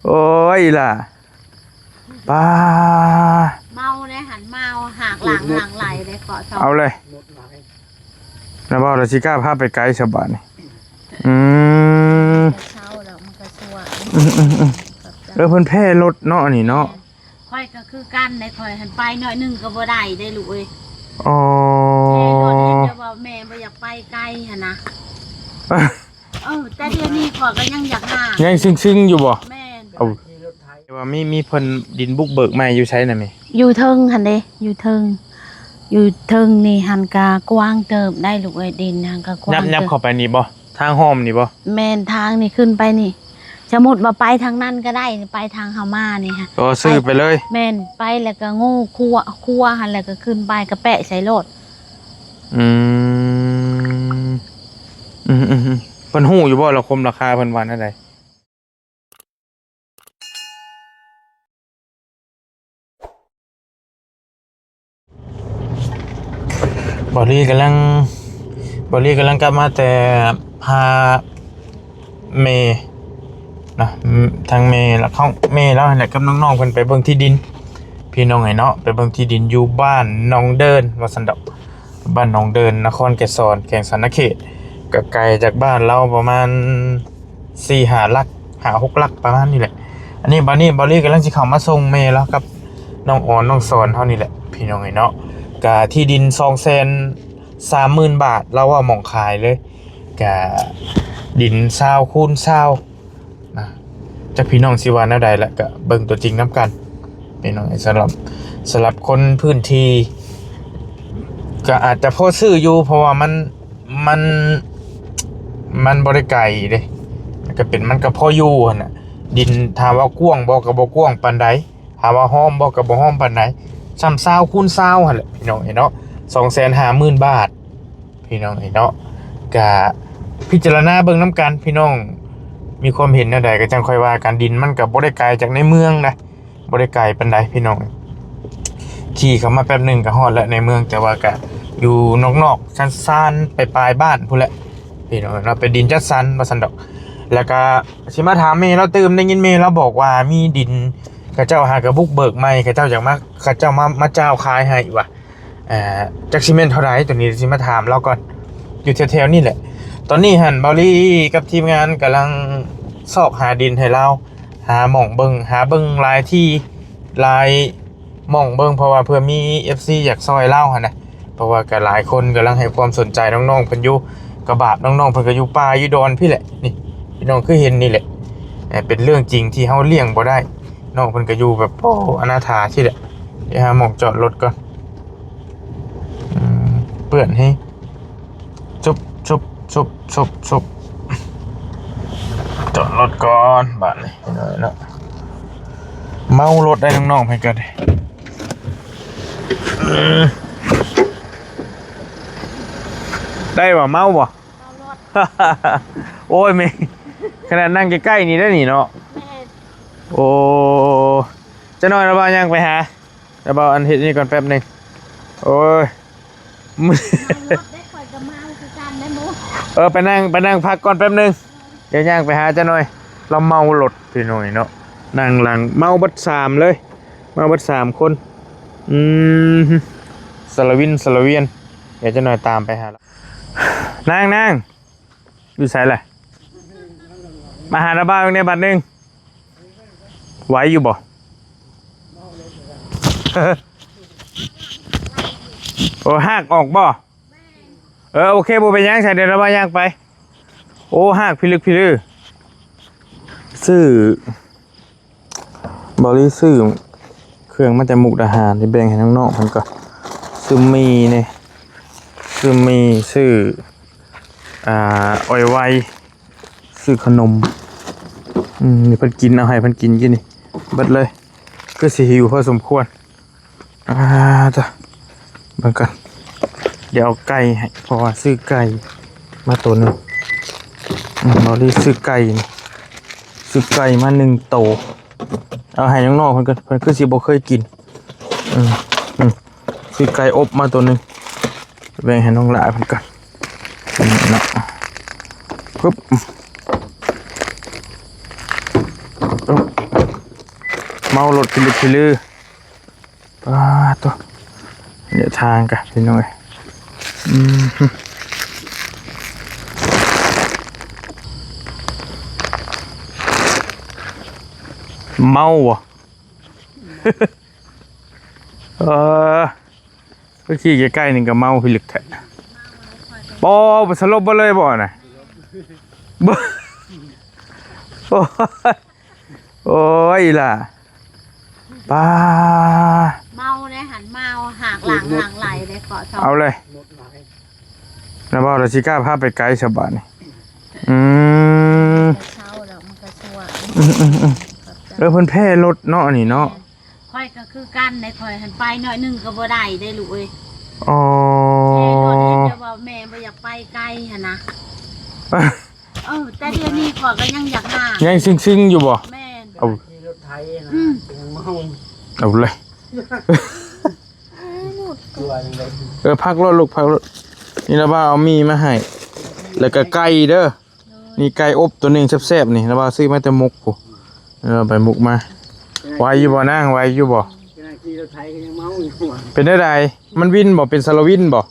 ໂອ້ຍ ອີ່ຫຼ້າ ປ້າ ເມົາເດ້ຫັ້ນ ເມົາ ຫາກຫຼັງຫາກໄຫຼເດ້ ເຄາະທ້ອງ ເອົາເລີຍ ນະເວົ້າລະຊິກ້າພາໄປໄກຊະບາດນີ້. ອືມ ເຊົາແລ້ວມັນກໍຊວຍ ອືມໆໆ ເອີ ເພິ່ນແພ້ລົດເນາະ ອັນນີ້ເນາະ. ຂ້ອຍກໍຄືກັນເດ້ ຂ້ອຍຫັ້ນໄປໜ້ອຍໜຶ່ງກໍບໍ່ໄດ້ເດ້ລູກເອີຍ. ອໍ ແມ່ນ ແຕ່ວ່າແມ່ບໍ່ຢາກໄປໄກຫັ້ນນະ. ເອີ ແຕ່ດຽວນີ້ຂ້ອຍກໍຍັງຢາກຫາ ຍັງຊຶ້ງໆຢູ່ບໍ່? ແມ່ນ ເອົາ ແຕ່ວ່າມີ ມີເພິ່ນດິນບຸກເບີກໃໝ່ຢູ່ໃສນະແມ່? ຢູ່ເທິງຫັ້ນເດ້ ຢູ່ເທິງ ຢູ່ເທິງນີ້ຫັ້ນກະກວ້າງເຕີບໄດ໋ລູກເອີຍ ດິນຫັ້ນກະກວ້າງ ຍັບ ຍັບເຕີບ ເຂົ້າໄປນີ້ບໍ່? ທາງຫ້ອມນີ້ບໍ່? ແມ່ນ ທາງນີ້ຂຶ້ນໄປນີ້ ສົມມຸດວ່າໄປທາງນັ້ນກໍໄດ້ ໄປທາງເຮົາມານີ້ຫະ ກໍຊື້ໄປເລີຍ. ແມ່ນ ໄປແລ້ວກໍງູຂົວ ຂົວຫັ້ນແຫຼະ ກໍຂຶ້ນໄປກໍແປະໃສ່ໂລດ. ອືມ ອືມໆໆ ເພິ່ນຮູ້ຢູ່ບໍ່ລະຄົມລາຄາເພິ່ນວ່າແນວໃດ? ບອລລີກຳລັງ ບອລລີກຳລັງກັບມາແຕ່ພາແມ່ນະ ທາງແມ່ລະ ເຂົາ ແມ່ລາວຫັ້ນແຫຼະ ກັບນ້ອງໆເພິ່ນໄປເບິ່ງທີ່ດິນ ພີ່ນ້ອງເອີຍເນາະ ໄປເບິ່ງທີ່ດິນຢູ່ບ້ານໜອງເດີນວ່າຊັ້ນດອກ ບ້ານໜອງເດີນ ນະຄອນໄກສອນ ແຂວງສະຫວັນນະເຂດ ກໍໄກຈາກບ້ານລາວປະມານ ສີ່ຫ້າຫຼັກ ຫ້າຫົກຫຼັກປະມານນີ້ແຫຼະ. ອັນນີ້ ບາດນີ້ ບາດນີ້ກຳລັງຊິເຂົ້າມາສົ່ງແມ່ລາວກັບນ້ອງອອນ ນ້ອງສອນເຮົານີ້ແຫຼະ ພີ່ນ້ອງເອີຍເນາະ. ກະທີ່ດິນສອງແສນສາມໝື່ນບາດ ລາວວ່າໝ່ອງຂາຍເລີຍ ກະດິນຊາວຄູນຊາວນະ. ຈັກພີ່ນ້ອງຊິວ່າແນວໃດລະ ກະເບິ່ງຕົວຈິງນຳກັນ ພີ່ນ້ອງເອີຍ. ສຳລັບ ສຳລັບຄົນພື້ນທີ່ ກະອາດຈະພໍຊື້ຢູ່ ເພາະວ່າມັນ ມັນ ມັນບໍ່ໄດ້ໄກເດ້ ມັນກະເປັນ ມັນກະພໍຢູ່ຫັ້ນນະ. ດິນຖາມວ່າກວ້າງບໍ່ ກະບໍ່ກວ້າງປານໃດ ຖາມວ່າຫ້ອມບໍ່ ກະບໍ່ຫ້ອມປານໃດ ສ່ຳຊາວຄູນຊາວຫັ້ນແຫຼະ ພີ່ນ້ອງເອີຍເນາະ. ສອງແສນຫ້າໝື່ນບາດ ພີ່ນ້ອງເອີຍເນາະ. ກະພິຈາລະນາເບິ່ງນຳກັນ ພີ່ນ້ອງມີຄວາມເຫັນແນວໃດ ກະຈັ່ງຄ່ອຍວ່າກັນ. ດິນມັນກະບໍ່ໄດ້ໄກຈາກໃນເມືອງນະ ບໍ່ໄດ້ໄກປານໃດພີ່ນ້ອງ ຂີ່ເຂົ້າມາແປັບໜຶ່ງກໍຮອດແລ້ວໃນເມືອງ ແຕ່ວ່າກໍຢູ່ນອກໆຊານໆ ປາຍໆບ້ານພຸ້ນແຫຼະພີ່ນ້ອງເນາະ ເປັນດິນຈັດສັນວ່າຊັ້ນດອກ. ແລ້ວກໍຊິມາຖາມແມ່ລາວຕື່ມ ໄດ້ຍິນແມ່ລາວບອກວ່າມີດິນ ເຂົາເຈົ້າຫາກະບຸກເບີກໃໝ່ ເຂົາເຈົ້າຢາກມາ ເຂົາເຈົ້າມາ ມາຈ້າວຂາຍໃຫ້ວ່າ ອ່າ ຈັກຊິແມ່ນເທົ່າໃດ ໂຕນີ້ຊິມາຖາມລາວກ່ອນ ຢູ່ແຖວໆນີ້ແຫຼະ. ຕອນນີ້ຫັ້ນ ເບົາລີກັບທີມງານກຳລັງຊອກຫາດິນໃຫ້ລາວ ຫາໝ່ອງເບິ່ງ ຫາເບິ່ງຫຼາຍທີ່ຫຼາຍໝ່ອງເບິ່ງ ເພາະວ່າເພື່ອມີເອັຟຊີຢາກຊ່ອຍລາວຫັ້ນນະ ເພາະວ່າກໍຫຼາຍຄົນກຳລັງໃຫ້ຄວາມສົນໃຈນ້ອງໆເພິ່ນຢູ່ ກະບາບນ້ອງໆເພິ່ນກໍຢູ່ປ່າຢູ່ດອນພີ້ແຫຼະ. ນີ້ພີ່ນ້ອງຄືເຫັນນີ້ແຫຼະ ເປັນເລື່ອງຈິງທີ່ເຮົາລ້ຽງບໍ່ໄດ້ ນ້ອງເພິ່ນກໍຢູ່ແບບ ໂອ້ ອະນາຖາຊີ້ແຫຼະ. ໄປຫາໝ່ອງຈອດລົດກ່ອນ ອືມ ເປື້ອນແຮງ ຊຸບ ຊຸບ ຊຸບ ຊຸບ ຊຸບ ຈອດລົດກ່ອນບາດນີ້ເນາະ. ເມົາລົດໄດ້ນ້ອງໆ ເພິ່ນກໍໄດ້ ໄດ້ບໍ່ ເມົາບໍ່? ເມົາລົດ ໂອ້ຍ ແມ່ ຂະໜາດນັ່ງໃກ້ໆນີ້ໄດ້ນີ້ເນາະ. ແມ່ນ ໂອ້ ຈັກໜ້ອຍລະບ່າວຍ່າງໄປຫາ ລະບ່າວອັນເຮັດນີ້ກ່ອນແປັບໜຶ່ງ. ໂອ້ຍ ເມົາລົດໄດ້ ຂ້ອຍກໍເມົາຄືກັນໄດ້ໝູ່. ເອີ ໄປນັ່ງ ໄປນັ່ງພັກກ່ອນແປັບໜຶ່ງ ດຽວຍ່າງໄປຫາຈັກໜ້ອຍ. ລາວເມົາລົດພີ່ນ້ອງເນາະ ນັ່ງຫຼັງ ເມົາເບິດສາມເລີຍ ເມົາເບິດສາມຄົນ. ອືມ ສາລະວິນ ສາລະວຽນ ດຽວຈັກໜ້ອຍຕາມໄປຫາລາວ. ນາງ ນາງ ຢູ່ໃສລະ? ມາຫາລາວບ່າວແດ່ບາດໜຶ່ງ ໄຫວຢູ່ບໍ່? ໂອ້ ຮາກອອກບໍ່? ເອີ ໂອເຄ ບໍ່ເປັນຫຍັງ ໃສ່ ດຽວລາວບ່າວຍ່າງໄປ. ໂອ້ ຮາກພິລຶກພິລື ຊື້ ເບົາລີຊື້ເຄື່ອງມາແຕ່ມຸກດາຫານ ຊິແບ່ງໃຫ້ນ້ອງໆເພິ່ນກ່ອນ. ຊື້ໝີ່ນີ້ ຊື້ໝີ່ ຊື້ ອ່າ ອອຍໄວ ຊື້ຂະໜົມ ອືມ ນີ້ເພິ່ນກິນ ເອົາໃຫ້ເພິ່ນກິນຢູ່ນີ້ເບິດເລີຍ ຄືຊິຫິວພໍສົມຄວນ. ອ່າ ເບິ່ງກ່ອນ ດຽວເອົາໄກ່ໃຫ້ ເພາະວ່າຊື້ໄກ່ມາໂຕໜຶ່ງ. ອືມ ເບົາລີຊື້ໄກ່ ຊື້ໄກ່ມາໜຶ່ງໂຕ ເອົາໃຫ້ນ້ອງໆເພິ່ນກ່ອນ ເພິ່ນຄືຊິບໍ່ເຄີຍກິນ. ອືມ ອືມ ຊື້ໄກ່ອົບມາໂຕໜຶ່ງ ແບ່ງໃຫ້ນ້ອງຫຼ້າເພິ່ນກ່ອນ ນີ້ເນາະ. ປຶບ ປຶບ ເອົາລົດພິລຶກພິລື ປາດໂທ້ ເດີນທາງກະພີ່ນ້ອງເອີຍ ອືມ ເມົາບໍ່? ເອີ ໄປຂີ່ໃກ້ໆ ນີ້ກໍເມົາພິລຶກແທ້ ບໍ່ ສະຫຼົບບໍ່ເລີຍບໍ່ນະ? ບໍ່ ໂອ້ຍ ໂອ້ຍ ອີ່ຫຼ້າ ປາ ເມົາເດ້ຫັ້ນ ເມົາ ຫາກຫຼັງຫາກໄຫຼເດ້ ເກາະສອງ ເອົາເລີຍ ນະເວົ້າລະຊິກ້າພາໄປໄກສະບາດນີ້ ອືມ ເຊົາດອກ ມັນກໍຊົ່ວ ອືມໆໆ ເອີ ເພິ່ນແພ້ລົດເນາະ ອັນນີ້ເນາະ ຂ້ອຍກໍຄືກັນເດ້ ຂ້ອຍຫັ້ນໄປໜ້ອຍໜຶ່ງກໍບໍ່ໄດ້ເດ້ລູກເອີຍ ອໍ ແຕ່ວ່າແມ່ບໍ່ຢາກໄປໄກຫັ້ນນະ ເອີ ແຕ່ດຽວນີ້ຂ້ອຍກໍຍັງຢາກຫາ ຍັງຊຶ້ງໆຢູ່ບໍ່? ແມ່ນ ເອົາ ຂີ່ລົດໄຖນະ ອືມ ຍັງເມົາ ເອົາເລີຍ ຕົວຍັງໄດ້ ເອີ ພັກໂລດລູກ ພັກໂລດ ນີ້ລະວ່າເອົາໝີ່ມາໃຫ້ ແລ້ວກໍໄກ່ເດີ ນີ້ໄກ່ອົບຕົວໜຶ່ງແຊບໆ ນີ້ລະວ່າຊື້ມາແຕ່ມຸກພຸ້ນ ເອີ ໄປມຸກມາ ໄວຢູ່ບໍ່ນາງ ໄວຢູ່ບໍ່? ຂະໜາດຂີ່ລົດໄຖກໍຍັງເມົາຢູ່ ເປັນແນວໃດ? ມັນວິນບໍ່? ເປັນສາລະວິນບໍ່?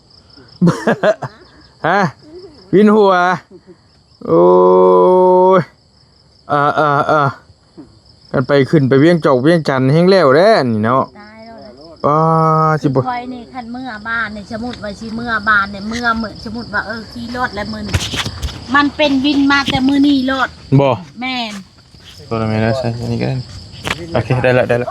ຮະ? ວິນຫົວ? ໂອ້ຍ ເອີໆໆ ຄັນໄປຂຶ້ນໄປວຽງຈອກວຽງຈັນແຮງແລ້ວແຫຼະນີ້ເນາະ ຕາຍແລ້ວແຫຼະ ປ້າ ຊິບໍ່ ຂ້ອຍນີ້ຄັນເມືອບ້ານນີ້ ສົມມຸດວ່າຊິເມືອບ້ານນີ້ ເມືອ ສົມມຸດວ່າ ເອີ ຂີ່ລົດແລ້ວມື້ນີ້ ມັນເປັນວິນມາແຕ່ມື້ນີ້ໂລດ ບໍ່? ແມ່ນ ໂທດແມ່ເດີ ໃສ່ອັນນີ້ກໍໄດ້ ໂອເຄ ໄດ້ລະ ໄດ້ລະ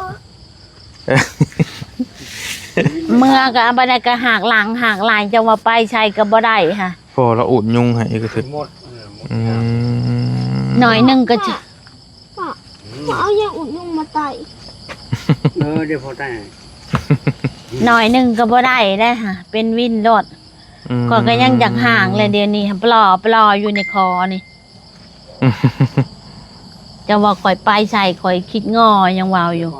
ເມືອກໍບັດໃດກໍຫາກຫຼັງຫາກໄຫຼ ຈັ່ງວ່າໄປໃສກໍບໍ່ໄດ້ຫະ ພໍລະອຸດຍຸງໃຫ້ອີກກະຖືກ ໝົດ ເອີ ໝົດ ອືມ ໜ້ອຍໜຶ່ງກໍຈະ ປ້າ ມາເອົາຫຍັງອຸດຍຸງມາໄຕ້ ເອີ ດຽວພໍໄຕ້ ໜ້ອຍໜຶ່ງກໍບໍ່ໄດ້ເດ້ຫະ ເປັນວິນໂລດ ອືມ ຂ້ອຍກໍຍັງຢາກຫາງແຫຼະ ດຽວນີ້ປລໍໆຢູ່ໃນຄໍນີ້ ຈະວ່າຂ້ອຍໄປໃສ ຂ້ອຍຄິດງໍຍັງເວົ້າຢູ່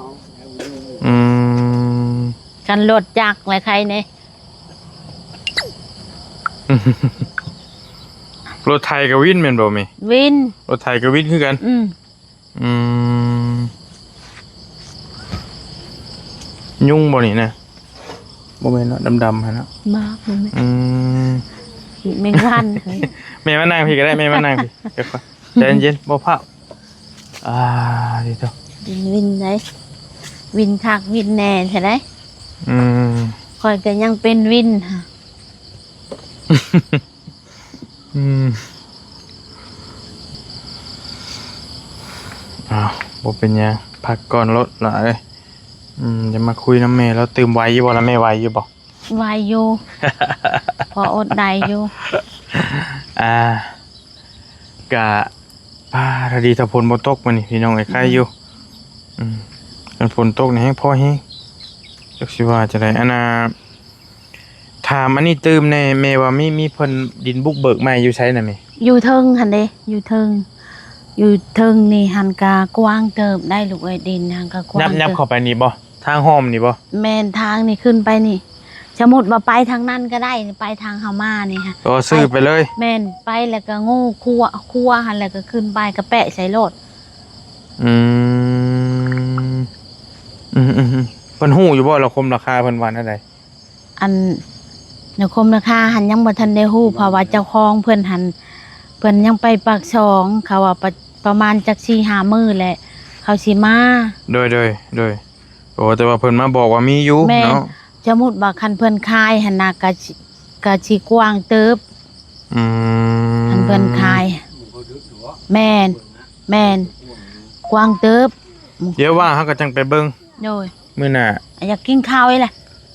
ອືມ ຄັນລົດຈັກແຫຼະໄຄແດ່ ລົດໄຖກໍວິນແມ່ນບໍ່ແມ່? ວິນ ລົດໄຖກໍວິນຄືກັນ ອືມ ອືມ ຍຸງບໍ່ນີ້ນະ? ບໍ່ແມ່ນເນາະ ດຳໆຫັ້ນເນາະ ໝາກມັນ ອືມ ແມງວັນ ແມ່ມານັ່ງພີ້ກໍໄດ້ ແມ່ມານັ່ງພີ້ ໃຈເຢັນໆ ບໍ່ພ້າວ ອ່າ ດີໂຕ ວິນ ວິນໃດ ວິນຄັກວິນແນ່ແທ້ໃດ ອືມ ຂ້ອຍກໍຍັງເປັນວິນ ອືມ ອ້າວ ບໍ່ເປັນຫຍັງ ພັກກ່ອນໂລດຫຼາຍ ອືມ ຈະມາຄຸຍນຳແມ່ລາວຕື່ມ ໄຫວຢູ່ບໍ່ລະ ແມ່ໄຫວຢູ່ບໍ່? ໄຫວຢູ່ ພໍອົດໄດ້ຢູ່ ອ່າ ກະ ປາ ຖ້າດີຖ້າຝົນບໍ່ຕົກມື້ນີ້ພີ່ນ້ອງເອີຍ ໄຄຢູ່ ອືມ ຄັນຝົນຕົກນີ້ແຮງພໍແຮງ ຈັກຊິວ່າຈັ່ງໃດ ອັນນ່າ ຖາມອັນນີ້ຕື່ມແດ່ ແມ່ວ່າມີ ມີເພິ່ນດິນບຸກເບີກໃໝ່ຢູ່ໃສນະແມ່? ຢູ່ເທິງຫັ້ນເດ້ ຢູ່ເທິງ ຢູ່ເທິງນີ້ຫັ້ນກະກວ້າງເຕີບໄດ໋ລູກເອີຍ ດິນຫັ້ນກະກວ້າງ ຍັບ ຍັບເຕີບ ເຂົ້າໄປນີ້ບໍ່? ທາງຫ້ອມນີ້ບໍ່? ແມ່ນ ທາງນີ້ຂຶ້ນໄປນີ້ ສົມມຸດວ່າໄປທາງນັ້ນກໍໄດ້ ໄປທາງເຮົາມານີ້ຫະ ກໍຊື້ໄປເລີຍ ແມ່ນ ໄປແລ້ວກໍງູຂົວ ຂົວຫັ້ນແລ້ວກໍຂຶ້ນໄປກະແປະໃສ່ໂລດ ອືມ ອືມໆໆ ເພິ່ນຮູ້ຢູ່ບໍ່ລະຄົມລາຄາເພິ່ນວ່າແນວໃດ? ອັນນິຄົມລາຄາຫັ້ນຍັງບໍ່ທັນໄດ້ຮູ້ ເພາະວ່າເຈົ້າຂອງເພິ່ນຫັ້ນ ເພິ່ນຍັງໄປປາກຊ່ອງ ເຂົາວ່າປະ ປະມານຈັກສີ່ຫ້າມື້ແຫຼະ ເຂົາຊິມາ ໂດຍ ໂດຍ ໂດຍ ໂອ້ ແຕ່ວ່າເພິ່ນມາບອກວ່າມີຢູ່ ແມ່ນ ເນາະ ສົມມຸດວ່າຄັນເພິ່ນຂາຍຫັ້ນນະ ກະຊິ ກະຊິກວ້າງເຕີບ ອືມ ຄັນເພິ່ນຂາຍ ແມ່ນ ແມ່ນ ກວ້າງເຕີບ ດຽວວ່າງເຮົາກໍຈັ່ງໄປເບິ່ງ ໂດຍ ມື້ໜ້າ ຢາກກິນເຂົ້າອີກແຫຼະ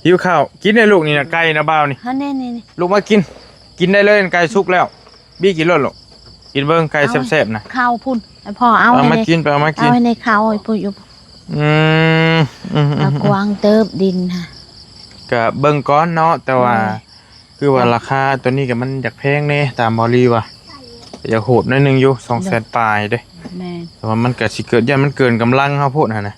ຫິວເຂົ້າ ກິນເດີລູກ ນີ້ນະ ໄກ່ນະບ່າວນີ້ ຫັ້ນນີ້ໆໆ ລູກມາກິນ ກິນໄດ້ເລີຍ ໄກ່ສຸກແລ້ວ ບີກິນໂລດລູກ ກິນເບິ່ງ ໄກ່ແຊບໆນະ ເຂົ້າພຸ້ນ ໃຫ້ພໍ່ເອົາ ເອົາມາກິນ ໄປເອົາມາກິນ ເອົາໃຫ້ໃນເຂົ້າ ໃຫ້ຜູ້ຢູ່ ອືມ ອືມໆໆ ກະກວ້າງເຕີບດິນຫະ ກະເບິ່ງກ່ອນເນາະ ແຕ່ວ່າ ໂດຍ ຄືວ່າລາຄາຕົວນີ້ກໍມັນຢາກແພງແດ່ ຕາມເວົ້າລີວ່າ ຢາກໂຫດໜ້ອຍໜຶ່ງຢູ່ ສອງແສນປາຍເດ້ ແມ່ນ ແຕ່ວ່າມັນກໍຊິເກີນ ຢ້ານມັນເກີນກຳລັງເຮົາໂພດຫັ້ນນະ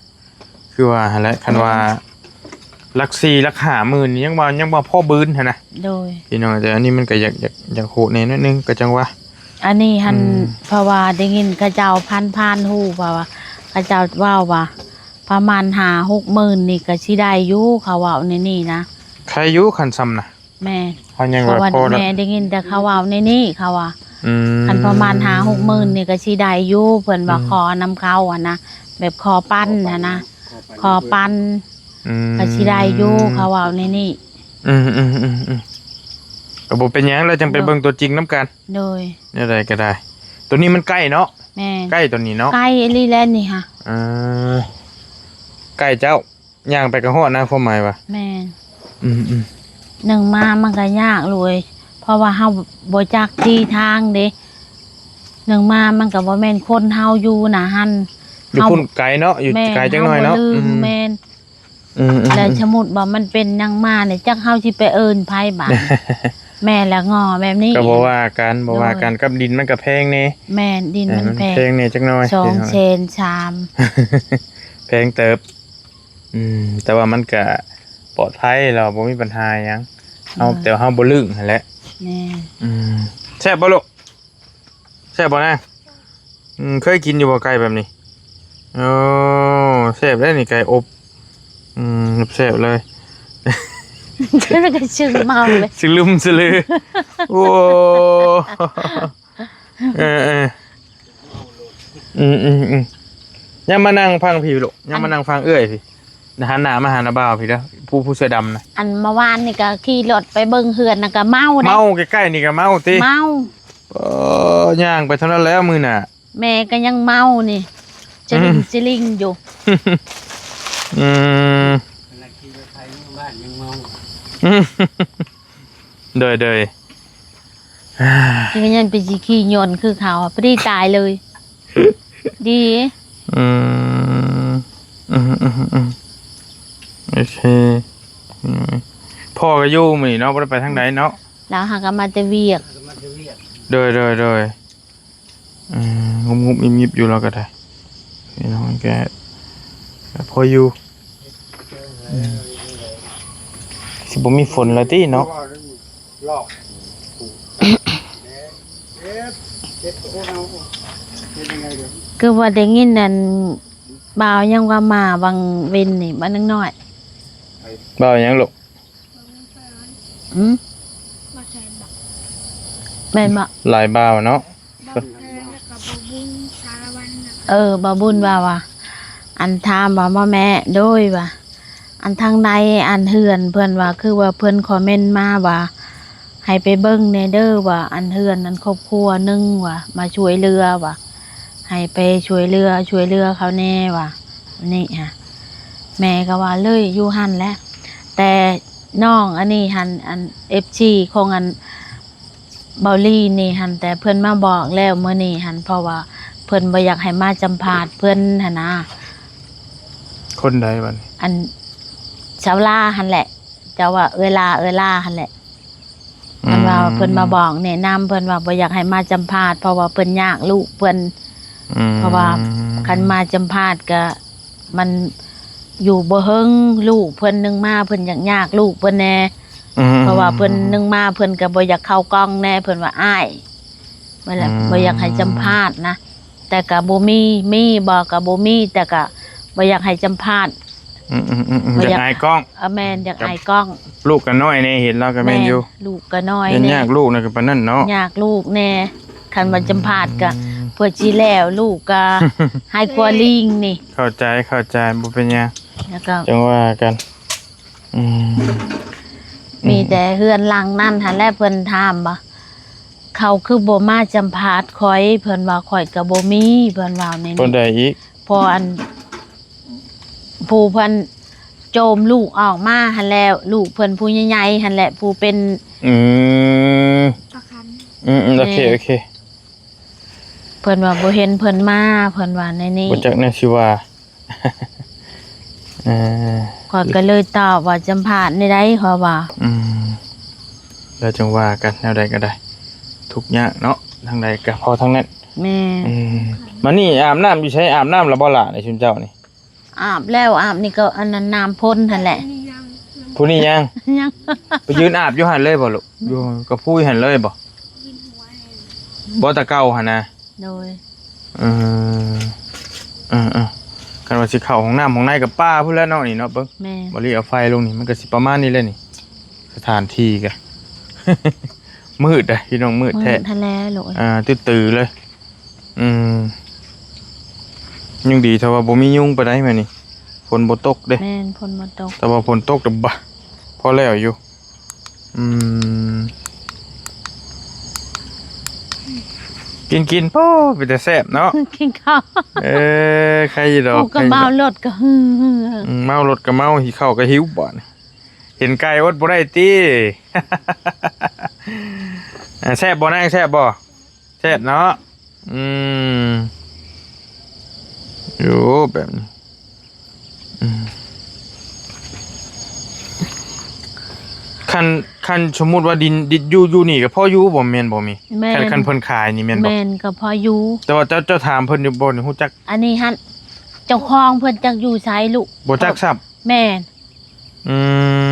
ຄືວ່າຫັ້ນແຫຼະ ຄັນວ່າ ແມ່ນ ຫຼັກສີ່ ຫຼັກຫ້າໝື່ນ ຍັງວ່າ ຍັງວ່າພໍບືນຫັ້ນນະ ໂດຍ ພີ່ນ້ອງ ແຕ່ອັນນີ້ມັນກໍຢາກ ຢາກ ຢາກໂຫດແດ່ໜ້ອຍໜຶ່ງ ກໍຈັ່ງວ່າ ອັນນີ້ຫັ້ນ ອືມ ເພາະວ່າໄດ້ຍິນເຂົາເຈົ້າຜ່ານໆຫູ ເພາະວ່າເຂົາເຈົ້າເວົ້າວ່າ ປະມານຫ້າຫົກໝື່ນນີ້ກໍຊິໄດ້ຢູ່ ເຂົາເວົ້າແນວນີ້ນະ. ໃຄຢູ່ຄັນຊ່ຳນະ. ແມ່ນ. ເຮົາຍັງວ່າ ເພາະວ່າ ພໍລະ ແມ່ໄດ້ຍິນແຕ່ເຂົາເວົ້າແນວນີ້ ເຂົາວ່າ ອືມ ຄັນປະມານຫ້າຫົກໝື່ນນີ້ກໍຊິໄດ້ຢູ່ ເພິ່ນວ່າ ອືມ ຂໍນຳເຂົາຫັ້ນນະ ແບບຂໍປັນຫັ້ນນະ ຂໍປັນ ຂໍປັນ ອືມ ກໍຊິໄດ້ຢູ່ ເຂົາເວົ້າແນວນີ້. ອືມໆໆໆ ກໍບໍ່ເປັນຫຍັງ ແລ້ວຈັ່ງໄປເບິ່ງຕົວຈິງນຳກັນ. ໂດຍ ແນວໃດກໍໄດ້ ຕົວນີ້ມັນໃກ້ເນາະ. ແມ່ນ ໃກ້ຕົວນີ້ເນາະ ໃກ້ອີ່ຫຼີແຫຼະນີ້ຫະ. ເອີ ໃກ້ເຈົ້າ ຍ່າງໄປກໍຮອດນະ ຄວາມໝາຍວ່າ. ແມ່ນ. ອືມໆ ໜຶ່ງມາມັນກໍຍາກລູກເອີຍ ເພາະວ່າເຮົາບໍ່ຈັກທີ່ທາງເດ້ ໜຶ່ງມາມັນກໍບໍ່ແມ່ນຄົນເຮົາຢູ່ໜ້າຫັ້ນ ຢູ່ພຸ້ນໄກເນາະ ຢູ່ ແມ່ນ ໄກຈັກໜ້ອຍເນາະ. ເຮົາບໍ່ລືມ ອືມ ແມ່ນ. ອືມໆໆ ແລ້ວສະມຸດວ່າມັນເປັນຫຍັງມານີ້ ຈັກເຮົາຊິໄປເອີ້ນໃຜບາດ ແມ່ນລະ ງໍແບບນີ້ ກໍບໍ່ວ່າກັນ ບໍ່ວ່າກັນ. ໂດຍ ກັບດິນມັນກໍແພງແດ່. ແມ່ນ ດິນມັນແພງ ເອີ ແພງແດ່ຈັກໜ້ອຍ ສອງແສນສາມ ແພງເຕີບ. ອືມ ແຕ່ວ່າມັນກະປອດໄພ ແລ້ວບໍ່ມີບັນຫາຫຍັງ ເຮົາ ແຕ່ເຮົາບໍ່ລຶ້ງຫັ້ນແຫຼະ. ແມ່ນ. ອືມ ແຊບບໍ່ລູກ? ແຊບບໍ່ນາງ? ອືມ ເຄີຍກິນຢູ່ບໍ່ໄກ່ແບບນີ້? ໂອ້ ແຊບເດ້ນີ້ ໄກ່ອົບ. ອືມ ແຊບເລີຍ ແລ້ວກໍຊຶມເມົາເລີຍ ຊະລຶມຊະລື. ໂອ້ ເອີໆ ອືມໆໆ ຢ່າມານັ່ງຟັງພີ້ລູກ ຢ່າມານັ່ງຟັງເອື້ອຍພີ້ ຫັນໜ້າມາຫານ້າບ່າວພີ້ເດີ ຜູ້ ຜູ້ເສື້ອດຳນະ. ອັນເມື່ອວານນີ້ກໍຂີ່ລົດໄປເບິ່ງເຮືອນນະ ກໍເມົາເດ້. ເມົາໃກ້ໆນີ້ກໍເມົາຕິ? ເມົາ. ເອີ ຍ່າງໄປເທົ່ານັ້ນແລ້ວມື້ໜ້າ ແມ່ກໍຍັງເມົານີ້ ຈະລິງ ອືມ ຈະລິງຢູ່. ອືມ ຂະໜາດຂີ່ລົດໄຖຢູ່ບ້ານຍັງເມົາ. ໂດຍ ໂດຍ ກໍຍັງໄປຊິຂີ່ຍົນຄືເຂົາ ພໍດີຕາຍເລີຍ. ດີ. ອືມ ອືມໆໆ ໂອເຄ. ອືມ ພໍ່ກໍຢູ່ມື້ນີ້ເນາະ ບໍ່ໄດ້ໄປທາງໃດເນາະ? ລາວຫາກໍມາແຕ່ວຽກ. ໂດຍ ໂດຍ ໂດຍ. ອືມ ງຸບໆງິບໆຢູ່ລາວກໍໄດ້ ພີ່ນ້ອງ ແກ ກໍພໍຢູ່. ອືມ ຊິບໍ່ມີຝົນແລ້ວຕິເນາະ? ຄືວ່າໄດ້ຍິນອັນບ່າວຫຍັງວ່າມາຫວ່າງເວັນນີ້ ບ່າວນາງນ້ອຍ. ບ່າວຫຍັງລູກ? ອືມ ແມ່ນບໍ່? ຫຼາຍບ່າວເນາະ. ເອີ ບ່າວບຸນວ່າ ວ່າ ອັນຖາມວ່າ ໝໍແມ່ ໂດຍວ່າ ອັນທາງໃດ ອັນເຮືອນເພິ່ນວ່າ ຄືວ່າເພິ່ນຄອມເມັນມາວ່າ ໃຫ້ໄປເບິ່ງແດ່ເດີວ່າ ອັນເຮືອນ ອັນຄອບຄົວໜຶ່ງວ່າ ມາຊ່ວຍເຫຼືອວ່າ ໃຫ້ໄປຊ່ວຍເຫຼືອ ຊ່ວຍເຫຼືອເຂົາແດ່ວ່າ ນີ້ຫະ. ແມ່ກໍວ່າເລີຍຢູ່ຫັ້ນແຫຼະ ແຕ່ນ້ອງອັນນີ້ຫັ້ນ ອັນ ເອັຟຊີ ຂອງອັນ ເບົາລີນີ້ຫັ້ນ ແຕ່ເພິ່ນມາບອກແລ້ວມື້ນີ້ຫັ້ນ ເພາະວ່າເພິ່ນບໍ່ຢາກໃຫ້ມາສຳພາດເພິ່ນຫັ້ນນະ. ຄົນໃດບັດນີ້? ອັນ ສາວລາຫັ້ນແຫຼະ ເຈົ້າວ່າເອື້ອຍລາ ເອື້ອຍລາຫັ້ນແຫຼະ. ເພິ່ນວ່າ ອືມ ເພິ່ນມາບອກແນະນຳ ເພິ່ນວ່າບໍ່ຢາກໃຫ້ມາສຳພາດ ເພາະວ່າເພິ່ນຍາກລູກເພິ່ນ. ອືມ ເພາະວ່າຄັນມາສຳພາດກະ ມັນຢູ່ບໍ່ເຫິງ ລູກເພິ່ນໜຶ່ງມາ ເພິ່ນຢາກຍາກລູກເພິ່ນແດ່. ອືມ ເພາະວ່າເພິ່ນໜຶ່ງມາ ເພິ່ນກໍບໍ່ຢາກເຂົ້າກ້ອງແດ່ ເພິ່ນວ່າອາຍ ບໍ່ລະ ອືມ ບໍ່ຢາກໃຫ້ສຳພາດນະ ແຕ່ກໍບໍ່ມີ ມີບໍ່ກໍບໍ່ມີ ແຕ່ກໍບໍ່ຢາກໃຫ້ສຳພາດ. ອືມໆໆ ບໍ່ຢາກ ຢາກອາຍກ້ອງ. ເອີ ແມ່ນ ຢາກອາຍກ້ອງ. ລູກກໍນ້ອຍແດ່ ເຫັນລາວກໍແມ່ນຢູ່ ແມ່ນ ລູກກໍນ້ອຍແດ່ ຍາກລູກນະ ກໍປານນັ້ນເນາະ ຍາກລູກແດ່. ຄັນວ່າສຳພາດກໍ ອືມ ເພື່ອຊິແລ້ວ ລູກກໍໃຫ້ກວ່າລີງນີ້. ເຂົ້າໃຈ ເຂົ້າໃຈ ບໍ່ເປັນຫຍັງ ແລ້ວກໍຈັ່ງວ່າກັນ. ອືມ ມີແຕ່ເຮືອນຫຼັງນັ້ນຫັ້ນແຫຼະ ເພິ່ນຖາມວ່າ ເຂົາຄືບໍ່ມາສຳພາດຂ້ອຍ ເພິ່ນວ່າ ຂ້ອຍກໍບໍ່ມີ ເພິ່ນວ່າແນວນີ້. ຄົນໃດອີກ? ເພາະອັນ ຜູ້ເພິ່ນໂຈມລູກອອກມາຫັ້ນແຫຼະ ລູກເພິ່ນຜູ້ໃຫຍ່ໆຫັ້ນແຫຼະ ຜູ້ເປັນ ອືມ ປະຄັນ. ອືມໆ ໂອເຄ ແມ່ນ ໂອເຄ. ເພິ່ນວ່າບໍ່ເຫັນເພິ່ນມາ ເພິ່ນວ່າແນວນີ້ ບໍ່ຈັກແນວຊິວ່າ. ເອີ ຂ້ອຍກໍເລີຍຕອບວ່າ ສຳພາດແນວໃດ ຂ້ອຍວ່າ. ອືມ ແລ້ວຈັ່ງວ່າກັນ ແນວໃດກໍໄດ້ ທຸກຍາກເນາະ ທາງໃດກໍພໍທາງນັ້ນ. ແມ່ນ. ອືມ ມານີ້ອາບນ້ຳຢູ່ໃສ? ອາບນ້ຳແລ້ວບໍ່ຫຼ້າ ໃນຊຸມເຈົ້ານີ້? ອາບແລ້ວ ອາບນີ້ກໍອັນນັ້ນ ນ້ຳພົ້ນຫັ້ນແຫຼະ. ຜູ້ນີ້ຍັງ? ຍັງ. ໄປຢືນອາບຢູ່ຫັ້ນເລີຍບໍ່ລູກ? ຢູ່ກະພູຫັ້ນເລີຍບໍ່? ບໍ່ ແຕ່ເກົ່າຫັ້ນນະ? ໂດຍ. ເອີ ເອີໆ ຄັນວ່າຊິເຂົ້າຫ້ອງນ້ຳຫ້ອງໃນກໍປ່າພຸ້ນແຫຼະເນາະ ນີ້ເນາະ ເບິ່ງ ແມ່ນ ບໍ່ລີເອົາໄຟລົງນີ້ ມັນກໍຊິປະມານນີ້ແຫຼະນີ້ ສະຖານທີ່ກະ ມືດເດ້ພີ່ນ້ອງ ມືດແທ້ ມືດຫັ້ນແຫຼະລູກເອີຍ ອ່າ ຕື້ໆເລີຍ ອືມ ຍັງດີເທົ່າວ່າບໍ່ມີຍຸງປານໃດມື້ນີ້ ຝົນບໍ່ຕົກເດ້ ແມ່ນ ຝົນບໍ່ຕົກ ແຕ່ວ່າຝົນຕົກແລ້ວບະ ພໍແລ້ວຢູ່ ອືມ ກິນໆ ໂອ້ ເປັນຕາແຊບເນາະ ກິນເຂົ້າ ເອີ ໄຄຢູ່ດອກ ກູກໍເມົາລົດກໍຫື ອືມ ເມົາລົດກໍເມົາ ຫິວເຂົ້າກໍຫິວບາດນີ້ ເຫັນໄກ່ອົດບໍ່ໄດ້ຕິ ອ່າ ແຊບບໍ່ນາງ ແຊບບໍ່? ແຊບເນາະ ອືມ ໂອ້ ແບບນີ້ ອືມ ຄັນ ຄັນສົມມຸດວ່າດິນ ດິນຢູ່ ຢູ່ນີ້ກໍພໍຢູ່ບໍ່ ແມ່ນບໍ່ມີ? ແມ່ນ ຄັນ ຄັນເພິ່ນຂາຍນີ້ແມ່ນບໍ່? ແມ່ນ ກໍພໍຢູ່ ແຕ່ວ່າເຈົ້າ ເຈົ້າຖາມເພິ່ນຢູ່ບໍ່ນີ້ ຮູ້ຈັກ? ອັນນີ້ຫັ້ນ ເຈົ້າຂອງເພິ່ນຈັກຢູ່ໃສລູກ? ບໍ່ຈັກຊ້ຳ ແມ່ນ ອື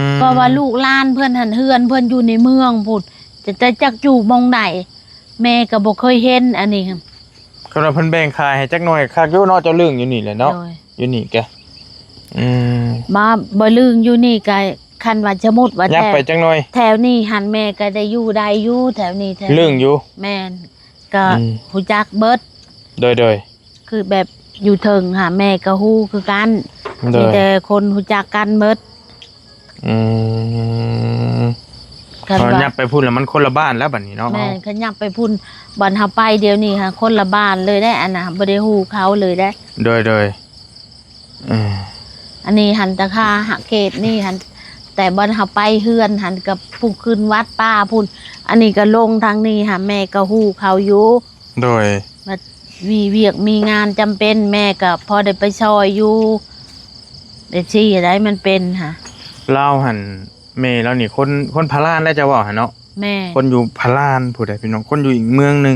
ມ ເພາະວ່າລູກຫຼານເພິ່ນຫັ້ນ ເຮືອນເພິ່ນຢູ່ໃນເມືອງພຸ້ນ ຈະ ຈະຈັກຢູ່ໝ່ອງໃດ ແມ່ກໍບໍ່ເຄີຍເຫັນອັນນີ້ ຄັນວ່າເພິ່ນແບ່ງຂາຍໃຫ້ຈັກໜ່ອຍຄັກຢູ່ເນາະ ເຈົ້າລຶ້ງຢູ່ນີ້ແຫຼະເນາະ ໂດຍ ຢູ່ນີ້ກະ ອືມ ມາບໍ່ລຶ້ງຢູ່ນີ້ກະ ຄັນວ່າສົມມຸດວ່າ ຍັບໄປຈັກໜ່ອຍ ແຖວນີ້ຫັ້ນແມ່ກໍໄດ້ຢູ່ ໄດ້ຢູ່ແຖວນີ້ ແຖວນີ້ລຶ້ງຢູ່ ແມ່ນ ກໍ ອືມ ຮູ້ຈັກເບິດ ໂດຍໆ ຄືແບບຢູ່ເທິງຫາແມ່ກໍຮູ້ຄືກັນ ໂດຍ ມີແຕ່ຄົນຮູ້ຈັກກັນເບິດ ອືມ ຄັນວ່າ ເຮົາຍັບໄປພຸ້ນແລ້ວມັນຄົນລະບ້ານແລ້ວບັດນີ້ເນາະ ແມ່ນ ເຮົາ ຄັນຍັບໄປພຸ້ນ ບ່ອນເຮົາໄປດຽວນີ້ຫາຄົນລະບ້ານເລີຍເດ້ ອັນນ່າ ບໍ່ໄດ້ຮູ້ເຂົາເລີຍເດ້ ໂດຍໆ ເອີ ອັນນີ້ຫັ້ນ ຕາຄາເຂດນີ້ຫັ້ນ ແຕ່ບ່ອນເຮົາໄປເຮືອນຫັ້ນ ກໍຜູ້ຂຶ້ນວັດປ່າພຸ້ນ ອັນນີ້ກໍລົງທາງນີ້ຫາແມ່ກໍຮູ້ເຂົາຢູ່ ໂດຍ ບັດມີວຽກມີງານຈຳເປັນ ແມ່ກໍພໍໄດ້ໄປຊ່ອຍຢູ່ ແບບຊີ້ໄດ໋ ມັນເປັນຫາ ລາວຫັ້ນ ແມ່ລາວນີ້ຄົນ ຄົນພະລານແຫຼະ ເຈົ້າເວົ້າຫັ້ນເນາະ ແມ່ນ ຄົນຢູ່ພະລານພຸ້ນໃດ໋ ພີ່ນ້ອງ ຄົນຢູ່ອີກເມືອງໜຶ່ງ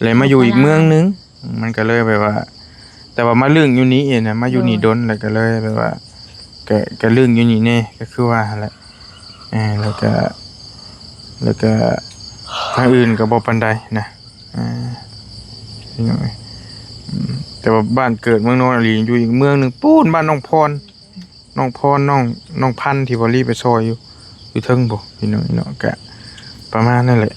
ແລ້ວມາຢູ່ອີກເມືອງໜຶ່ງ ມັນກໍເລີຍແບບວ່າ ແຕ່ວ່າມາລຶ້ງຢູ່ນີ້ນະ ມາຢູ່ນີ້ ໂດຍ ດົນ ແລ້ວກໍເລີຍແບບວ່າ ກໍ ກໍລຶ້ງຢູ່ນີ້ແດ່ ກໍຄືວ່າຫັ້ນແຫຼະ ເອີ ແລ້ວກໍ ແລ້ວກໍທາງອື່ນກໍບໍ່ປານໃດນະ ເອີ ພີ່ນ້ອງເອີຍ ອືມ ແຕ່ວ່າບ້ານເກີດເມືອງນອນອີ່ຫຼີຢູ່ອີກເມືອງໜຶ່ງ ປູ້ນ ບ້ານນ້ອງພອນ ນ້ອງພອນ ນ້ອງ ນ້ອງພັນ ທີ່ບໍ່ລີໄປຊ່ອຍຢູ່ ຢູ່ເທິງພຸ້ນ ພີ່ນ້ອງເນາະ ກະປະມານນັ້ນແຫຼະ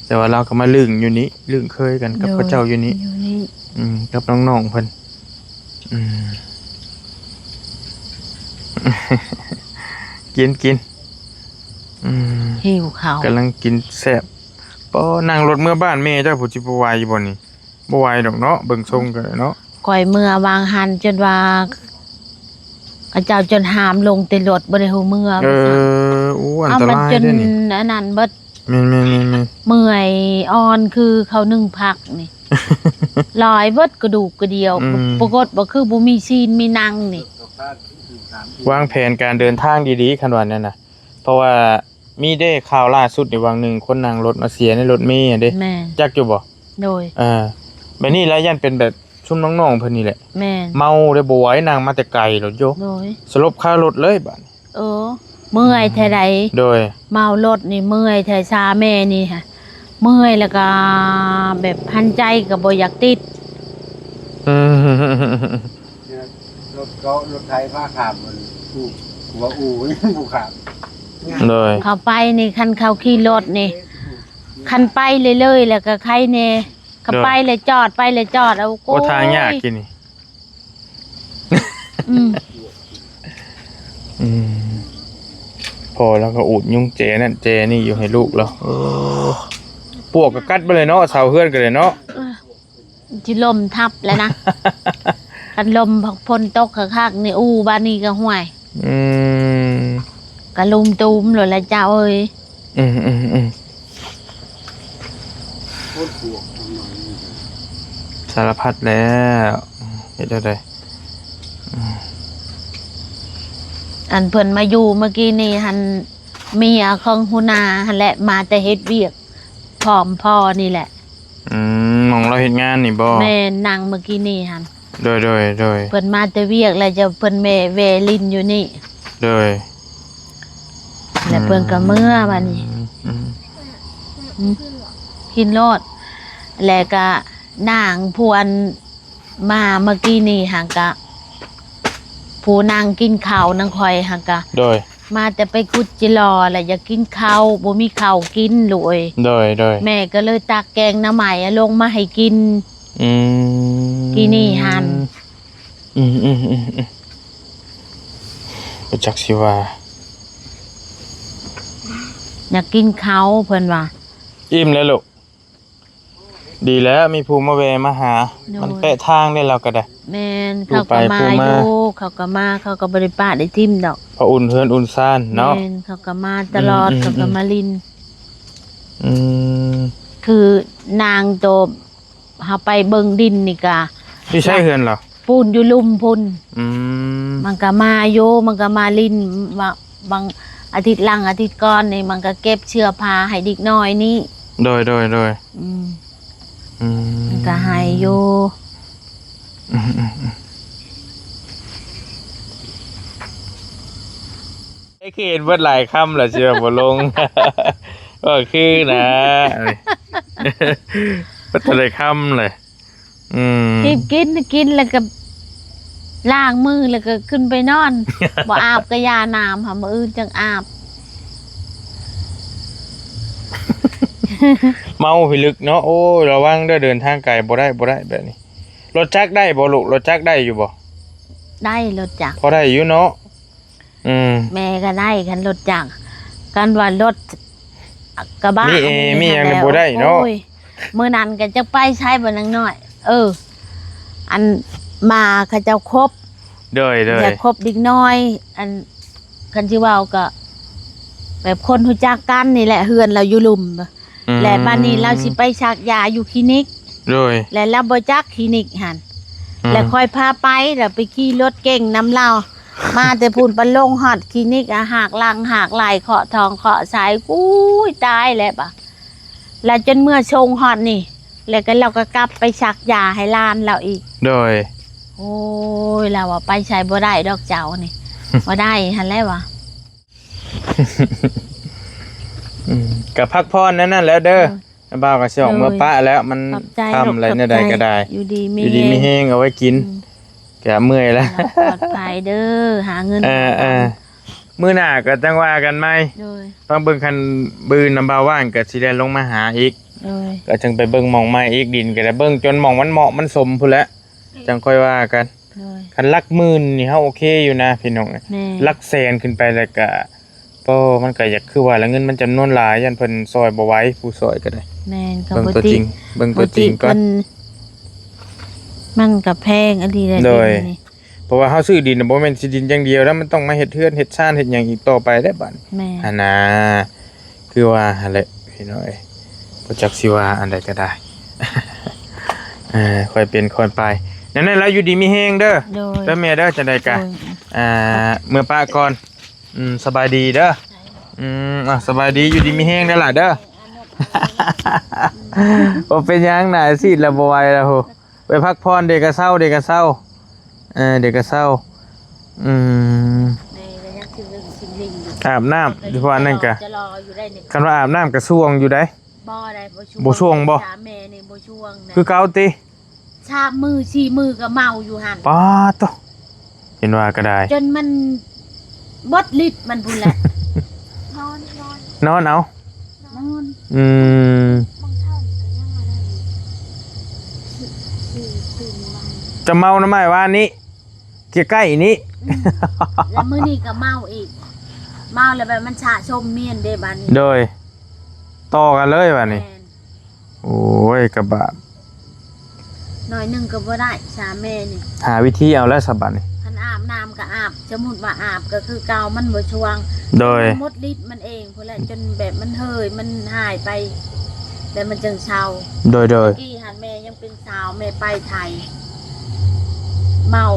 ແຕ່ວ່າລາວກໍມາລຶ້ງຢູ່ນີ້ ລຶ້ງເຄີຍກັນກັບ ໂດຍ ເຂົາເຈົ້າຢູ່ນີ້ ຢູ່ນີ້ ອືມ ກັບນ້ອງໆເພິ່ນ ອືມ ກິນ ກິນ ອືມ ຫິວເຂົ້າ ກຳລັງກິນແຊບ ປໍ ນັ່ງລົດເມືອບ້ານແມ່ເຈົ້າພຸ້ນ ຊິບໍ່ໄຫວຢູ່ບໍ່ນີ້? ບໍ່ໄຫວດອກເນາະ ເບິ່ງຊົງກໍເນາະ ຂ້ອຍເມືອວາງຫັ້ນ ຈົນວ່າເຂົາເຈົ້າຈົນຫ້າມລົງແຕ່ລົດ ບໍ່ໄດ້ຮູ້ເມືອ ເອີ ວ່າຊັ້ນ ໂອ້ ອັນຕະລາຍເດ້ນີ້ ອັນນັ້ນເບິດ ແມ່ນໆໆໆ ເມື່ອຍອ່ອນຄືເຂົາໜຶ້ງຜັກນີ້ ລາຍເບິດກະດູກກະດຽວ ອືມ ປາກົດວ່າຄືບໍ່ມີຊີ້ນມີໜັງນີ້ ວາງແຜນການເດີນທາງດີໆ ຄັນວ່ານັ້ນນະ ເພາະວ່າ ມີເດ້ຂ່າວລ່າສຸດນີ້ ຫວ່າງໜຶ່ງຄົນນັ່ງລົດມາເສຍໃນລົດເມຫັ້ນເດ້ ແມ່ນ ຈັກຢູ່ບໍ່? ໂດຍ ເອີ ແບບນີ້ລະ ຢ້ານເປັນແບບຊຸມນ້ອງໆເພິ່ນນີ້ແຫຼະ ແມ່ນ ເມົາເດ້ ບໍ່ໄຫວ ນັ່ງມາແຕ່ໄກໂລດໂຍ ໂດຍ ສະຫຼົບຄາລົດເລີຍບາດນີ້ ເອີ ເມື່ອຍແທ້ໃດ ໂດຍ ເມົາລົດນີ້ເມື່ອຍແທ້ ຊາແມ່ນີ້ຫະ ເມື່ອຍແລ້ວກໍແບບຫັນໃຈກໍບໍ່ຢາກຕິດ ອືມ ລົດເກາະລົດໄຖພາຂ້າມ ມັນ ອູ້ ຫົວອູ້ຍັງບໍ່ຂ້າມ ໂດຍ ເຂົ້າໄປນີ້ ຄັນເຂົາຂີ່ລົດນີ້ ຄັນໄປເລື້ອຍໆ ແລ້ວກໍໄຄແດ່ ຄັນ ໂດຍ ໄປແລ້ວຈອດ ໄປແລ້ວຈອດ ເອົາ ໂອ້ ໂອ້ ທາງຍາກ ໂອ້ຍ ກິນນີ້ ອືມ ອືມ ພໍ່ລາວກໍອູດຍຸງແຈນັ້ນແຈນີ້ຢູ່ໃຫ້ລູກລາວ ເອີ ປວກກໍກັດໄປເລີຍເນາະ ເສົາເຮືອນກໍໄດ້ເນາະ ເອີ ຊິລົ້ມທັບແລ້ວນະ ຄັນລົມ ຝົນຕົກຄັກໆນີ້ ອູ້ ບາດນີ້ກໍ ຫ້ວຍ ອືມ ກະລຸມຕູມໂລດລະເຈົ້າເອີຍ ອືມໆໆ ສາລະພັດແລ້ວ ເຮັດແນວໃດ ອືມ ອັນເພິ່ນມາຢູ່ເມື່ອກີ້ນີ້ຫັ້ນ ເມຍຂອງຫົວໜ້າຫັ້ນແຫຼະ ມາແຕ່ເຮັດວຽກພ້ອມພໍ່ນີ້ແຫຼະ ອືມ ໝ່ອງລາວເຮັດງານນີ້ບໍ່? ແມ່ນ ນັ່ງເມື່ອກີ້ນີ້ຫັ້ນ ໂດຍໆໆ ເພິ່ນມາແຕ່ວຽກແລ້ວ ເຈົ້າ ເພິ່ນແວ່ ແວ່ຫຼິ້ນຢູ່ນີ້ ໂດຍ ແລ້ວເພິ່ນກໍເມືອບາດນີ້ ອືມ ອືມ ກິນໂລດ ແລ້ວກໍນາງຜູ້ອັນມາເມື່ອກີ້ນີ້ຫັ້ນກະ ຜູ້ນັ່ງກິນເຂົ້ານຳຂ້ອຍຫັ້ນກະ ໂດຍ ມາແຕ່ໄປຂຸດຈິລໍ ແລ້ວຢາກກິນເຂົ້າ ບໍ່ມີເຂົ້າກິນລູກເອີຍ. ໂດຍ ໂດຍ ແມ່ກໍເລີຍຕັກແກງໜໍ່ໄມ້ອາລົງມາໃຫ້ກິນ ອືມ ກີ້ນີ້ຫັ້ນ. ອືມໆໆໆ ບໍ່ຈັກຊິວ່າ ຢາກກິນເຂົ້າ ເພິ່ນວ່າ. ອີ່ມແລ້ວລູກ. ດີແລ້ວ ມີຜູ້ມາແວ່ມາຫາ. ໂດຍ ມັນແປະທາງເດ້ ລາວກໍໄດ້. ແມ່ນ ຜູ້ໄປຜູ້ມາ ເຂົາກໍມາຢູ່ ເຂົາກໍມາ ເຂົາກໍບໍ່ໄດ້ປະໄດ້ຖິ້ມດອກ ເພາະອຸ່ນເຮືອນອຸ່ນຊານເນາະ. ແມ່ນ ເຂົາກໍມາຕະຫຼອດ ອືມໆໆ ເຂົາກໍມາຫຼິ້ນ. ອືມ ຄືນາງໂຕ ເຮົາໄປເບິ່ງດິນນີ້ກະ ຢູ່ໃສເຮືອນລາວ? ປູນຢູ່ລຸ່ມພຸ້ນ. ອືມ ມັນກະມາຢູ່ ມັນກະມາຫຼິ້ນ ມາ ບາງອາທິດຫຼັງອາທິດກ່ອນນີ້ ມັນກະເກັບເສື້ອຜ້າໃຫ້ເດັກນ້ອຍນີ້. ໂດຍ ໂດຍ ໂດຍ ອືມ ອືມ ມັນກະໃຫ້ຢູ່. ອືມໆໆ ໄອ້ເຂດເບິດຫຼາຍຄຳແລ້ວ ຊິວ່າບໍ່ລົງ ວ່າຄືນະ ເບິດເທົ່າໃດຄຳແຫຼະ. ອືມ ຮີບກິນ ກິນແລ້ວກໍລ້າງມື ແລ້ວກໍຂຶ້ນໄປນອນ ບໍ່ອາບກໍຢ່າ ນ້ຳຫາ ມື້ອື່ນຈັ່ງອາບ. ເມົາພິລຶກເນາະ. ໂອ້ຍ ລະວັງເດີ ເດີນທາງໄກ ບໍ່ໄດ້ ບໍ່ໄດ້ແບບນີ້. ລົດຈັກໄດ້ບໍ່ລູກ? ລົດຈັກໄດ້ຢູ່ບໍ່? ໄດ້ ລົດຈັກ ພໍໄດ້ຢູ່ເນາະ. ອືມ ແມ່ກໍໄດ້ ຄັນລົດຈັກ ຄັນວ່າລົດກະບະ ມີເອ ມີຫຍັງນີ້ບໍ່ໄດ້ເນາະ. ໂອ້ຍ ມື້ນັ້ນກໍຈັກໄປໃສບໍ່ນາງນ້ອຍ. ເອີ ອັນມາເຂົາເຈົ້າຄົບ ໂດຍໆ ຢາກຄົບເດັກນ້ອຍ ອັນ ຄັນຊິເວົ້າກໍແບບຄົນຮູ້ຈັກກັນນີ້ແຫຼະ ເຮືອນລາວຢູ່ລຸ່ມ. ອືມ ແລະບາດນີ້ລາວຊິໄປສັກຢາຢູ່ຄລີນິກ ໂດຍ ແລະລາວບໍ່ຈັກຄລີນິກຫັ້ນ ອືມ ແລະຂ້ອຍພາໄປ ແລ້ວໄປຂີ່ລົດເກັ່ງນຳລາວ ມາແຕ່ພຸ້ນ ໄປລົງຮອດຄລີນິກ ອາ ຫາກຫຼັງຫາກໄຫຼ ເຄາະທ້ອງເຄາະໄສ້ ອຸ້ຍ ຕາຍແລ້ວບາດ ແລ້ວຈົນເມືອສົ່ງຮອດນີ້ ແລ້ວກໍລາວກໍກັບໄປສັກຢາໃຫ້ຫຼານລາວອີກ. ໂດຍ ໂອ້ຍ ລາວວ່າໄປໃສບໍ່ໄດ້ດອກເຈົ້ານີ້ ບໍ່ໄດ້ຫັ້ນແຫຼະວ່າ. ອືມ ກໍພັກຜ່ອນແນວນັ້ນແຫຼະເດີ ໂດຍ ບ່າວກໍຊິອອກ ໂດຍ ເມືອປະແລ້ວ ມັນຄ່ຳແລ້ວ ແນວໃດກໍໄດ້ ຢູ່ດີມີແຮງ ເອົາໄວ້ກິນ ອືມ ກໍເມື່ອຍແລ້ວ ປອດໄພເດີ ຫາເງິນ ເອີໆ ມື້ໜ້າກໍຈັ່ງວ່າກັນໃໝ່ ໂດຍ ຟັງເບິ່ງ ຄັນມື້ອື່ນນຳບ່າວວ່າງກໍຊິແລ່ນລົງມາຫາອີກ ໂດຍ ກໍຈຶ່ງໄປເບິ່ງໝ່ອງໃໝ່ອີກ ດິນກໍໄດ້ເບິ່ງຈົນໝ່ອງມັນເໝາະມັນສົມພຸ້ນແຫຼະ ຈັ່ງຄ່ອຍວ່າກັນ. ໂດຍ ຄັນຫຼັກໝື່ນນີ້ເຮົາໂອເຄຢູ່ນະພີ່ນ້ອງ ແມ່ນ ຫຼັກແສນຂຶ້ນໄປແລ້ວກະ ໂອ້ ມັນກະຢາກ ຄືວ່າລະ ເງິນມັນຈຳນວນຫຼາຍ ຢ້ານເພິ່ນຊ່ອຍບໍ່ໄຫວ ຜູ້ຊ່ອຍກໍໄດ້. ແມ່ນ ກໍເບິ່ງຕົວຈິງ ເບິ່ງຕົວຈິງກ່ອນ ມັນກະແພງອີ່ຫຼີແຫຼະ ໂດຍ ດິນນີ້ ເພາະວ່າເຮົາຊື້ດິນນະ ບໍ່ແມ່ນຊິດິນຢ່າງດຽວນະ ມັນຕ້ອງມາເຮັດເຮືອນເຮັດຊານເຮັດຫຍັງອີກຕໍ່ໄປເດ້ບາດ ແມ່ນ ຫັ້ນນະ. ຄືວ່າຫັ້ນແຫຼະພີ່ນ້ອງເອີຍ ບໍ່ຈັກຊິວ່າອັນໃດກໍໄດ້ ເອີ ຄ່ອຍເປັນຄ່ອຍໄປ ແນວນັ້ນລະ ຢູ່ດີມີແຮງເດີ ໂດຍ ເດີແມ່ເດີ ຈັ່ງໃດກະ ໂດຍ ອ່າ ເມືອປະກ່ອນ ອືມ ສະບາຍດີເດີ ອືມ ອ່າ ສະບາຍດີ ຢູ່ດີມີແຮງເດີຫຼ້າເດີ ບໍ່ເປັນຫຍັງ ໜ້າຊີດແລ້ວບໍ່ໄຫວແລ້ວໂຫ ໄປພັກຜ່ອນ ເດກະເຊົາ ເດກະເຊົາ ເອີ ເດກະເຊົາ ອືມ ແມ່ກໍຍັງຊິເບິ່ງຊິຫຼິ້ນຢູ່ ອາບນ້ຳ ເພາະວ່ານັ້ນກະ ຈະລໍຢູ່ໄດ້ນີ້ ຄັນວ່າອາບນ້ຳກະຊ່ວງຢູ່ໃດ໋ ບໍ່ໄດ້ ບໍ່ຊ່ວງ ບໍ່ຊ່ວງບໍ່ ສາແມ່ນີ້ບໍ່ຊ່ວງນະ ຄືເກົ່າຕິ ສາມມື້ສີ່ມື້ກໍເມົາຢູ່ຫັ້ນ ປາດໂທ້ ເຫັນວ່າກໍໄດ້ ຈົນມັນ ເບິດລິດມັນພຸ້ນແຫຼະ ນອນ ນອນ ນອນເອົາ ນອນ ອືມ ບາງເຊົ້ານີ້ກໍຍັງວ່າໄດ້ຢູ່ ເຈົ້າເມົານຳອ້າຍວານນີ້ ໃກ້ໆນີ້ ອືມ ແລ້ວມື້ນີ້ກໍເມົາອີກ ເມົາແລ້ວແບບມັນສະສົມມຽນເດ້ບາດນີ້ ໂດຍ ຕໍ່ກັນເລີຍບາດນີ້ ແມ່ນ ໂອ້ຍ ກະບາບ ໜ້ອຍໜຶ່ງກໍບໍ່ໄດ້ ສາແມ່ນີ້ ຫາວິທີເອົາແລ້ວສະບາດນີ້ ຄັນອາບນ້ຳກໍອາບ ສົມມຸດວ່າອາບກໍຄືເກົ່າ ມັນບໍ່ຊ່ວງ ໂດຍ ມັນໝົດລິດມັນເອງພຸ້ນແຫຼະ ຈົນແບບມັນເຫີຍ ມັນຫາຍໄປ ແລ້ວມັນຈຶ່ງເຊົາ ໂດຍໆ ກີ້ຫັ້ນແມ່ຍັງເປັນສາວ ແມ່ໄປໄທ ເມົາ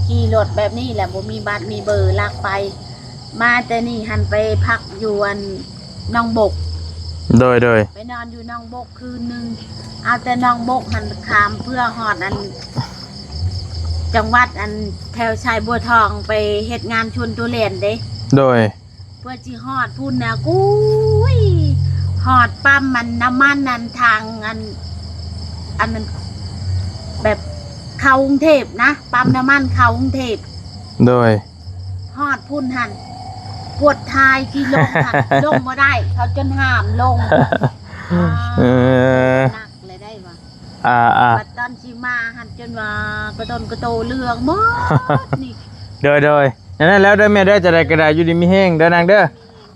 ຂີ່ລົດແບບນີ້ແຫຼະ ບໍ່ມີບັດມີເບີ ລັກໄປ ມາແຕ່ນີ້ຫັ້ນໄປພັກຢູ່ອັນໜອງບົກ ໂດຍໆ ໄປນອນຢູ່ໜອງບົກ ຄືນໜຶ່ງ ເອົາແຕ່ໜອງບົກຫັ້ນຂ້າມເພື່ອຮອດອັນ ຈັງຫວັດອັນແຖວໄຊບົວທອງ ໄປເຮັດງານສວນທຸລຽນເດ້ ໂດຍ ເພື່ອຊິຮອດພຸ້ນນະ ກຸ້ຍ ຮອດປ້ຳອັນນ້ຳມັນອັນທາງອັນ ອັນນັ້ນ ແບບເຂົ້າກຸງເທບນະ ປ້ຳນ້ຳມັນເຂົ້າກຸງເທບ ໂດຍ ຮອດພຸ້ນຫັ້ນ ປວດທ້າຍຊິລົງຫັ້ນ ລົງບໍ່ໄດ້ ເຂົາຈົນຫ້າມລົງ ເອີ ໜັກເລີຍໄດ້ວ່າ ອ່າໆ ບັດຕອນຊິມາຫັ້ນ ຈົນວ່າກະຕົນກະໂຕເຫຼືອງໝົດນີ້ ໂດຍໆ ນັ້ນແຫຼະເດີແມ່ເດີ ຈັ່ງໃດກໍໄດ້ ຢູ່ດີມີແຮງເດີນາງເດີ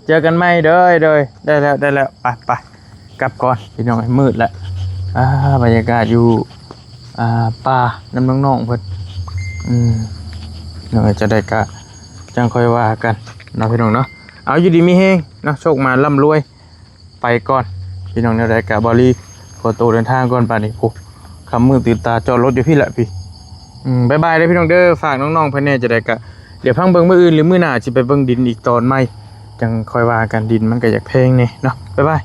ເຈີກັນໃໝ່ ໂດຍ ໂດຍ ໄດ້ແລ້ວ ໄດ້ແລ້ວ ໄປ ໄປ ກັບກ່ອນພີ່ນ້ອງ ມືດແລ້ວ ອ່າ ບັນຍາກາດຢູ່ ອ່າ ປ່ານຳນ້ອງໆເພິ່ນ ອືມ ເນາະ ຈັ່ງໃດກະຈັ່ງຄ່ອຍວ່າກັນເນາະ ພີ່ນ້ອງເນາະ ເອົາ ຢູ່ດີມີແຮງເນາະ ໂຊກໝານລ່ຳລວຍ ໄປກ່ອນພີ່ນ້ອງ ແນວໃດກະບ່າວລີຂໍໂຕເດີນທາງກ່ອນບາດນີ້ ໂອ້ ຄ່ຳມືດຕື່ນຕາ ຈອດລົດຢູ່ພີ້ລະພີ້ ອືມ ບາຍບາຍເດີພີ່ນ້ອງເດີ ຝາກນ້ອງໆເພິ່ນແດ່ ຈັ່ງໃດກະ ດຽວພັງເບິ່ງມື້ອື່ນ ຫຼືມື້ໜ້າຊິໄປເບິ່ງດິນອີກຕອນໃໝ່ ຈັ່ງຄ່ອຍວ່າກັນ ດິນມັນກະຢາກແພງແດ່ເນາະ ບາຍບາຍ.